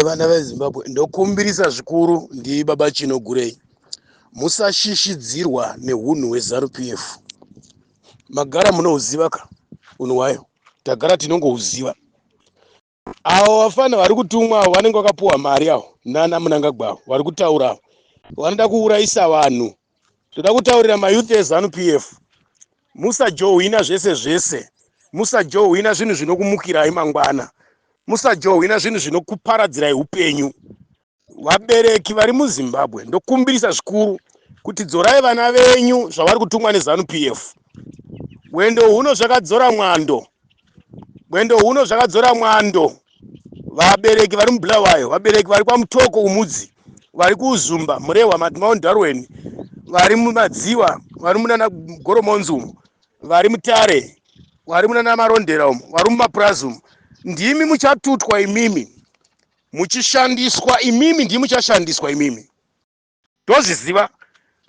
Vana veZimbabwe, ndokumbirisa zvikuru ndibaba Chinogurei, musashishidzirwa nehunhu hweZanu PF. Magara munohuziva ka unhu hwayo, tagara tinongohuziva. Avo vafana vari kutumwa avo vanenge vakapuwa mari avo nana Mnangagwa avo vari kutaura avo vanoda kuurayisa vanhu. Toda kutaurira mayouth eZanu PF, musajohwina zvese zvese, musajohwina zvinhu zvinokumukirai mangwana, musajohwina zvinhu zvinokuparadzirai upenyu. Vabereki vari muZimbabwe, ndokumbirisa zvikuru kuti dzorai vana venyu zvavari kutumwa neZanu PF. Hwendo huno zvakadzora mwando, hwendo huno zvakadzora mwando. Vabereki vari muBulawayo, vabereki vari kwaMutoko Umudzi, vari kuUzumba, Murehwa, Mount Darwin, vari muMadziwa, vari munana Goromonzi umu, vari Mutare, vari munana Marondera umu, vari mumapurazi umu, ndimi muchatutwa imimi, muchishandiswa imimi, ndimi muchashandiswa imimi. Tozviziva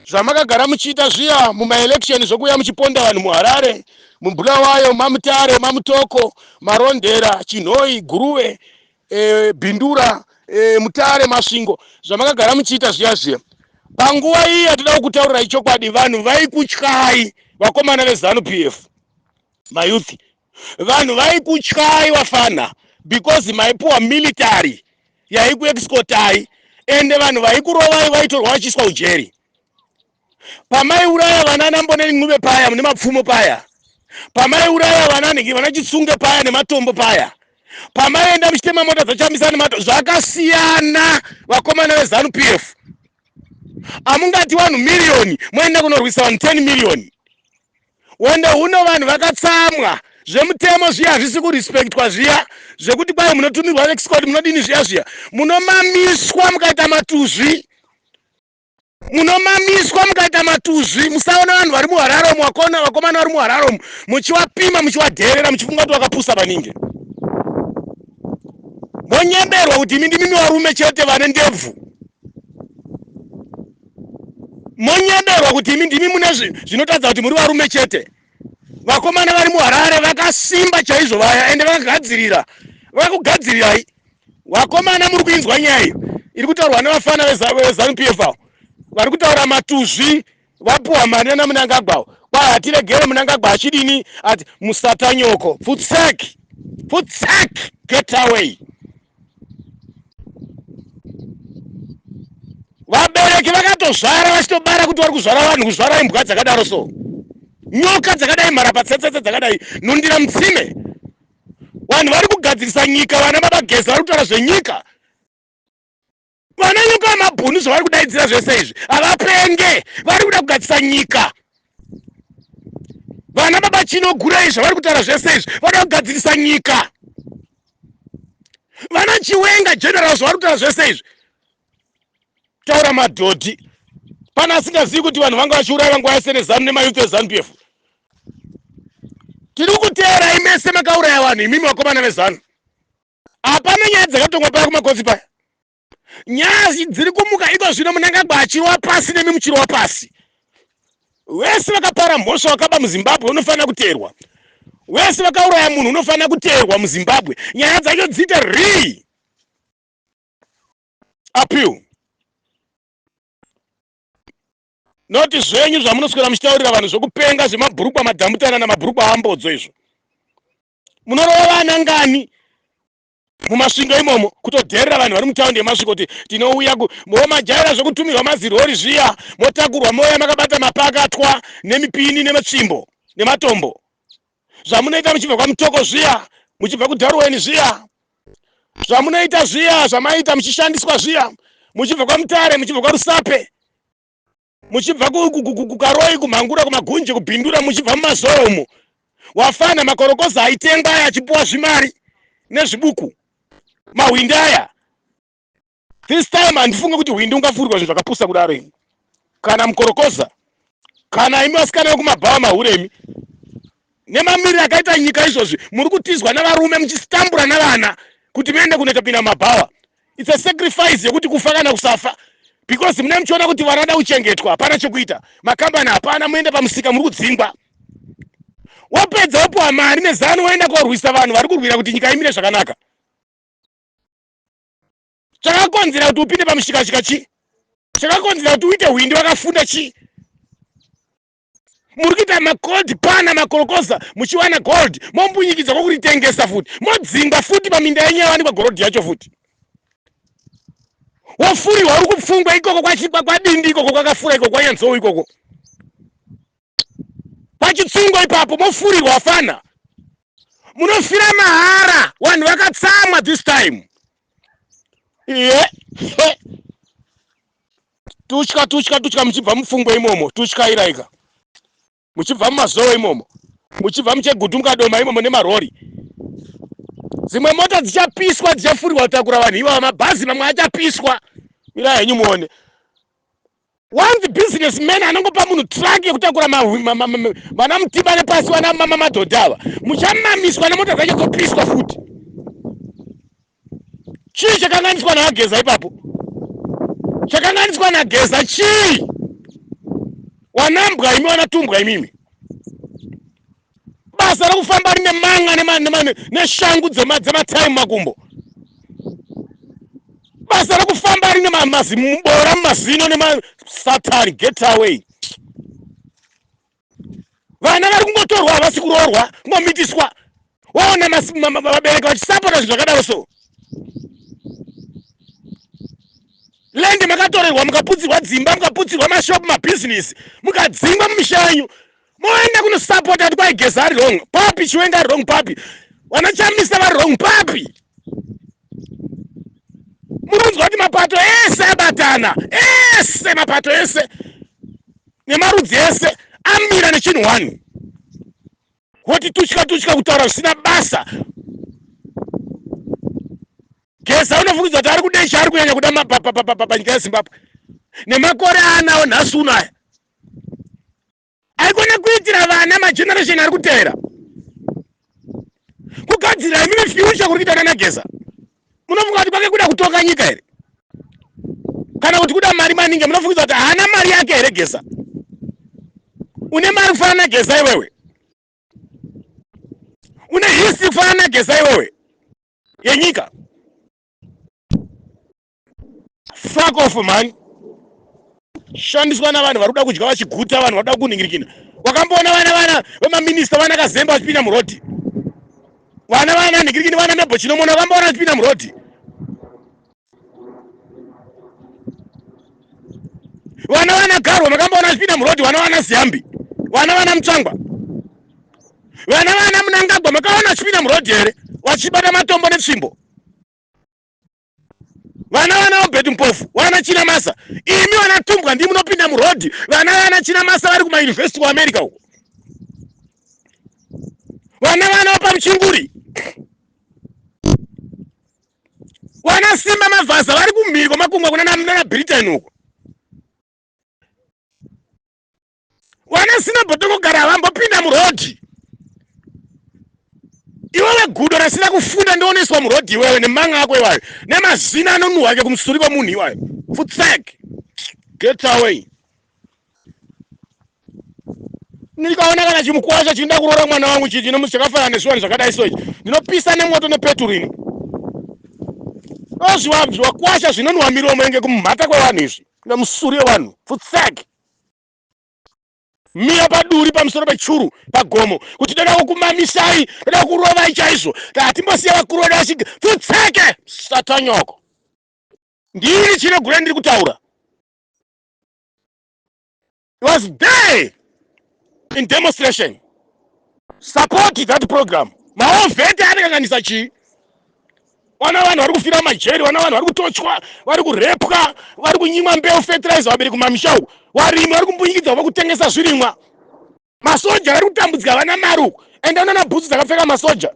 zvamakagara muchiita zviya mumaelection, zvokuuya muchiponda vanhu muHarare, muBulawayo, maMutare, maMutoko, Marondera, Chinhoyi, Guruve, Bindura, Mutare, Masvingo, zvamakagara muchiita zviya zviya. Panguva iyi yatoda kukutaurirai chokwadi, vanhu vaikutyai vakomana veZanu PF, mayouth, vanhu vaikutyai wafana, because maipuwa military yaikuescortai, ende vanhu vaikurovai vaitorwa vachiiswa ujeri. Pamaiuraya vana Namboneni Ncube paya mune mapfumo paya, pamaiuraya vana nhingi vana Chitsunge paya nematombo paya, pamaienda muchitema mota dzachamisa nemato, zvakasiyana vakomana veZanu PF. Amungati vanhu miriyoni moenda kunorwisa vanhu 10 miriyoni. Wendo huno vanhu vakatsamwa, zvemutemo zviya hazvisi kurespektwa, zviya zvekuti kwai munotumirwa escort munodini zviya zviya, munomamiswa mukaita matuzvi, munomamiswa mukaita matuzvi. Musaona vanhu vari muHarare umu, wakona vakomana vari muHarare umu, muchiwapima, muchiwadherera, muchifunga kuti wakapusa maningi, monyeberwa kuti imi ndimimi varume chete vane ndebvu, monyeberwa kuti imi ndimi mune zvinotadza kuti muri varume chete. Vakomana vari muHarare vakasimba chaizvo vaya, ende vakagadzirira, vakakugadzirirai vakomana. Muri kuinzwa nyaya iyo iri kutaurwa nevafana veZanu PF avo vari kutaura matuzvi, vapuwa mari nana Mnangagwa, kwai hatiregere Mnangagwa achidini, ati musatanyoko, futsek futsek, get away. Vabereki vakatozvara vachitobara kuti vari kuzvara vanhu, kuzvara imbwa dzakadaro, so nyoka dzakadai, mharapatsetsetse dzakadai, nhundira mutsime. Vanhu vari kugadzirisa nyika, vana baba Geza vari kutaura zvenyika, vana nyoka vamabhunu zvavari kudaidzira zvese izvi havapenge, vari kuda kugadzirisa nyika. Vana baba Chinogurei zvavari kutaura zvese izvi vada kugadzirisa nyika. Vana Chiwenga general zvavari kutaura zvese izvi, taura madhodhi. Pana asingazivi kuti vanhu vanga vachiuraiwa nguva yese neZanu nemayouth eZanu PF? Tiri kuteerai mese makauraya vanhu imimi vakomana veZanu. Hapana nyaya dzakatongwa paya kumakotsi paya, nyaya dziri kumuka iko zvino. Mnangagwa achirova pasi nemi muchirova pasi. Vese vakapara mhosva, vakaba muZimbabwe unofanira kuteerwa, vese vakauraya munhu unofanira kuteerwa muZimbabwe. Nyaya dzacho dziite re appeal, noti zvenyu zvamunoswera muchitaurira vanhu zvokupenga, zvemabhurukwa madhambutana namabhurukwa ambodzo izvo. Munorova vana ngani muMasvingo imomo, kutodherera vanhu vari mutaundi yeMasvingo kuti tinouya momajaira zvekutumirwa mazirori zviya, motakurwa moya makabata mapakatwa nemipini nematsvimbo nematombo, zvamunoita muchibva kwaMutoko zviya, muchibva kuDarwen zviya, zvamunoita zviya, zvamaita muchishandiswa zviya, muchibva kwaMutare, muchibva kwaRusape, muchibva kuKaroi, kuMhangura, kuMagunje, kuBhindura, muchibva mumazowo umo. Wafana makorokoza aitengwa aya achipuwa zvimari nezvibuku, mahwindi aya. This time handifunge kuti hwindi ungafurirwa zvinhu zvakapusa kudaro imi, kana mukorokoza, kana imi vasikana vekumabhawa, mahure imi. Nemamiriro akaita nyika izvozvi, muri kutizwa navarume, muchitambura navana kuti muende kunoita pinda mumabhawa. It's a sacrifice yekuti kufa kana kusafa, because mune muchiona kuti vana vada kuchengetwa, hapana chokuita, makambani hapana, muende pamusika muri kudzingwa. Wapedza wopiwa mari neZanu, woenda korwisa vanhu vari kurwira kuti nyika imire zvakanaka. Chakakonzera kuti upinde pamushikashika chii? Chakakonzera kuti uite hwindi wakafunda chii? Muri kuita magold pana makorokoza muchiwana gold, mombunyikidza kwokuritengesa futi, modzingwa futi paminda yenyu yawanikwa gorodhi yacho futi. Wofurirwa uri kupfungwa ikoko kwadindi ikoko kwakafura ikoko kwanyanzou ikoko pachitsungo ipapo, mofurirwa wafana, munofira mahara. Vanhu vakatsamwa this time. Iye tutya tutya tutya muchibva mupfungwa imomo, tutyairaika muchibva mumazowe imomo, muchibva muChegutu, mukadoma imomo nemarori. Dzimwe mota dzichapiswa, dzichafurirwa kutakura vanhu ivava. Mabhazi mamwe achapiswa. Mirai henyu muone. One business man anongopa munhu truck yekutakura vana mutimba nepasi, vana mamadhodha ava, muchamamiswa nemota dzacho dzopiswa futi. Chii chakanganiswa naVaGeza ipapo? Chakanganiswa naGeza chii? Wanambwa imi, wanatumbwa imimi, basa rekufamba rine manga neshangu dzematai mumakumbo, basa rekufamba rine mazimubora mumazino nemasatani. Get away! Vana vari kungotorwa, havasi kuroorwa, kungomitiswa. Waona vabereki vachisapota zvinhu zvakadaro. So land makatorerwa, mukaputsirwa dzimba, mukaputsirwa mashopu, mabhizinisi, mukadzingwa mumisha yenyu, moenda kunosapota kuti kwaigeza ari wrong papi, Chiwenga ari wrong papi, vanaChamisa vari wrong papi? Muri kunzwa kuti mapato ese abatana, ese mapato ese nemarudzi ese amira nechinhu one. Woti tutya tutya kutaura zvisina basa. Geza unofungidza kuti ari kudei? Chaari kunyanya kuda panyika yeZimbabwe nemakore aanawo nhasi uno aya, aikona kuitira vana, mageneration ari kuteera, kugadzirira imimi future kuri kuita nanaGeza. Munofunga kuti kwake kuda kutonga nyika here, kana kuti kuda mari maningi? Munofungidza kuti haana mari yake here Geza? Une mari kufanana naGeza iwewe? Une history kufanana naGeza iwewe yenyika? Fuck off, man. Shandiswa navanhu vari kuda kudya vachiguta, vanhu vari kuda kunhingirikina. Wakamboona vana vemaminista, vana Kazemba vachipinda murodhi? Vana nhingirikini, vana Mebo Chinomona, wakamboona vachipinda murodhi? Vana Garwa, makamboona vachipinda murodhi? Vana Ziyambi, vana Mutsvangwa, vana Munangagwa, makaona vachipinda murodhi here vachibata matombo netsvimbo? Vana Obert Mpofu, vana Chinamasa, imi vana tumbwa ndii munopinda murodhi. Vana Chinamasa vari kumayunivhesiti kuAmerica uko, vana vapamuchinguri, vana Simba Mavhaza vari kumhiri kwamakungwa kuna nana Britain uko. Vana sina bhotongogara havambopinda murodhi. Iwewe gudo rasina kufunda, ndioneswa murodhi iwewe nemanga ako iwayo nemazina anonhuhwa ake kumusuri kwemunhu iwayo. Futsek, get away! Ndikaona kana chimukwasha chinoda kuroora mwana wangu chichi chakafanana nezviwani zvakadai so ichi, ndinopisa nemoto nepeturini. Ozviwa zviwakwasha zvinonhuhwa miromo enge kumhata kwevanhu izvi nemusuri wevanhu. Futsek, mira paduri pamusoro pechuru pagomo kuti toda kukumamisai, toda kurovai chaizvo. Hatimbosiya vakuru vedu vachiga. Futseke, satanyoko! Ndini Chinogura ndiri kutaura. Was there in demonstration, support that program. Mawar vet anokanganisa chii? Vana vanhu vari kufira mumajeri, vana vanhu vari kutochwa, vari kurepwa, vari kunyimwa mbeu, fertilizer, vabereki kumamisha uku, varimi vari kumbunyikidzwa vakutengesa zvirimwa, masoja vari kutambudzika, vana mari uku. Enda unoona bhutsu dzakapfeka masoja,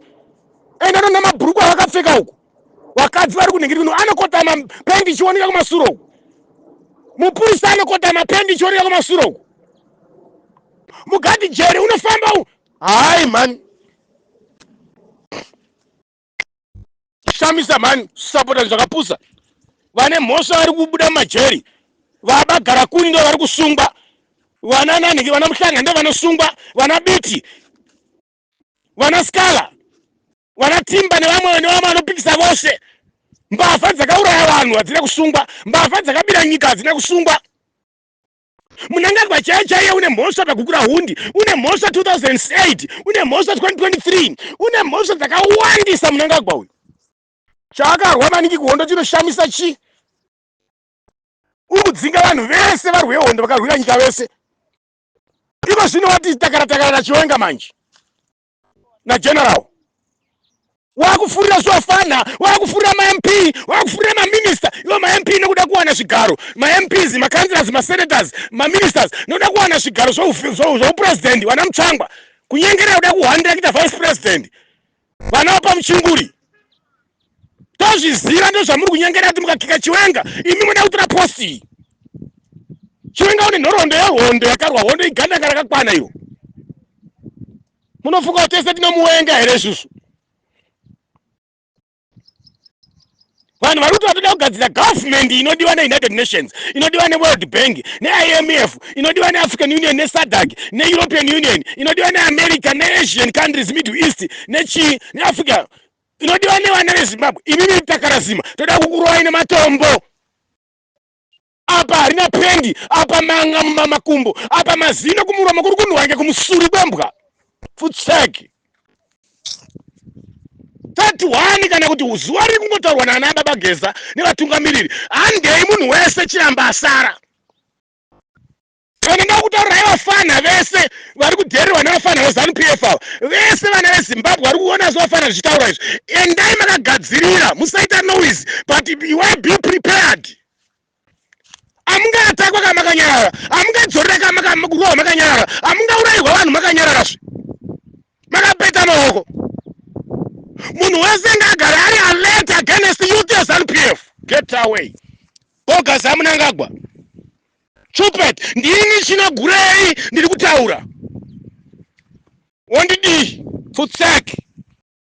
enda unoona mabhuruku avakapfeka uku. Vakadzi vari kunhingiri kuno anokotama pendi ichioneka kumasuro uku. Mupurisa anokotama pendi ichioneka kumasuro uku. Mugadhi jeri unofamba u. Hai mani, shamisa mani, sapota zvakapusa. Vane mhosva vari kubuda mumajeri, vabagara kuni ndo vari kusungwa, vana nanhingi, vana Muhlanga ndo vanosungwa, vana Biti, vana Scala, vana Timba nevamwe nevamwe vanopikisa vose, mbavha dzakauraya vanhu. vanhu hadzina kusungwa. Mbavha dzakabira nyika hadzina kusungwa. Munangagwa chaiye chaiye une mhosva pagukura hundi, une mhosva 2008, une mhosva 2023, une mhosva dzakawandisa. Munangagwa uyu chaakarwa maningi kuhondo chinoshamisa. Chi uri kudzinga vanhu vese varwe hondo, vakarwira nyika vese. Iko zvino wati takara takara naChiwenga manje nageneral, wakufurira zvofana, wakufurira maMP, wakufurira maminista. Ivo maMP nekuda kuwana zvigaro, maMPs, macouncillors, masenators, maministers, nekuda kuwana zvigaro zvoupurezidendi. Vana Mutsvangwa kunyengerera kuda kuhwandira kuita vice president. Vana vapa muchinguri, tozviziva, ndozvamuri kunyengera kuti mukakika Chiwenga imi muda kutora post iyi. Chiwenga une nhoroondo yehondo, yakarwa hondo, igandanga rakakwana iro. Munofunga kuti tese tinomuwenga here isusu? Vanhu vari kuti vatoda kugadzira government inodiwa neUnited Nations, inodiwa neWorld Bank, neIMF, inodiwa neAfrican Union, neSADC, neEuropean Union, inodiwa neAmerica, neAsian countries, Middle East, nechii, neAfrica, inodiwa nevana veZimbabwe. Imimi takarazima, toda kukurovai nematombo. Apa harina pendi apa, manga mumamakumbo apa, mazino kumuromo kuri kunhuhwa ngekumusuri kwembwa. Futseki 31 kana kuti zuva riri kungotaurwa naana baba Geza nevatungamiriri, handei munhu wese chiramba asara. Kana nda kutaurirai, vafana vese vari kudhererwa nevafana veZANU PF ava, vese vana veZimbabwe vari kuona zvavafana zvichitaura izvi, endai makagadzirira, musaita noise, but iwai be prepared. Amungatakwa kana makanyarara, amungadzorera kana kurohwa makanyarara, amungaurayirwa vanhu makanyararazve makapeta maoko. Munhu wese ngaagare ari alert against youth yeZANU PF. Get away, bogus aMunangagwa, stupid. Ndini Chinogurei ndiri kutaura, wondidii? Pfutsek.